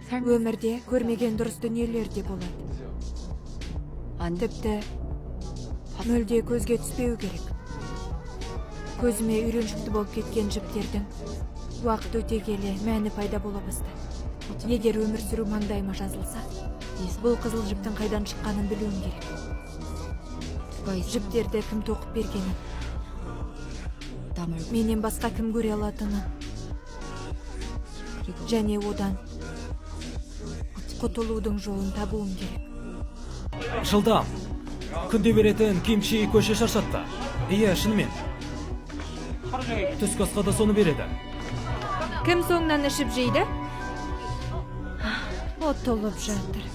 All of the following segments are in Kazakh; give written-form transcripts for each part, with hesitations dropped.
Өмірде көрмеген дұрыс дүниелер де болады. Тіпті мүлде көзге түспеу керек. Көзіме үйреншікті болып кеткен жіптердің уақыт өте келе мәні пайда бола бастады. Егер өмір сүру маңдайыма жазылса, бұл қызыл жіптің қайдан шыққанын білуім керек. Жіптерді кім тоқып бергенін, менен басқа кім көре алатынын және одан құтылудың жолын табуым керек. Жылдам. Күнде беретін кимчи көше шаршатты. Иә, шынымен. Түскі асқа да соны береді. Кім соңынан ішіп жейді? Ұтылып жатыр.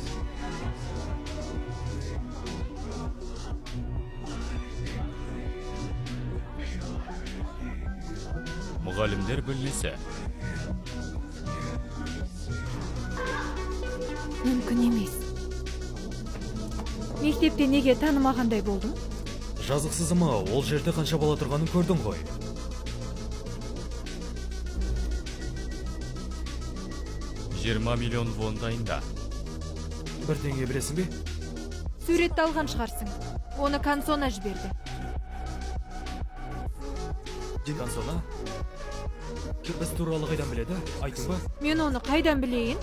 Мұғалімдер бөлмесі. Мүмкін емес. Мектепте неге танымағандай болдым? Жазықсызым ау, ол жерде қанша бала тұрғанын көрдің ғой. 20 миллион вон дайында. Бірдеңе білесің бе? Суретті алған шығарсың. Оны Кансона жіберді. Кансона? Біз туралы қайдан біледі? Айттың ба? Мен оны қайдан білейін?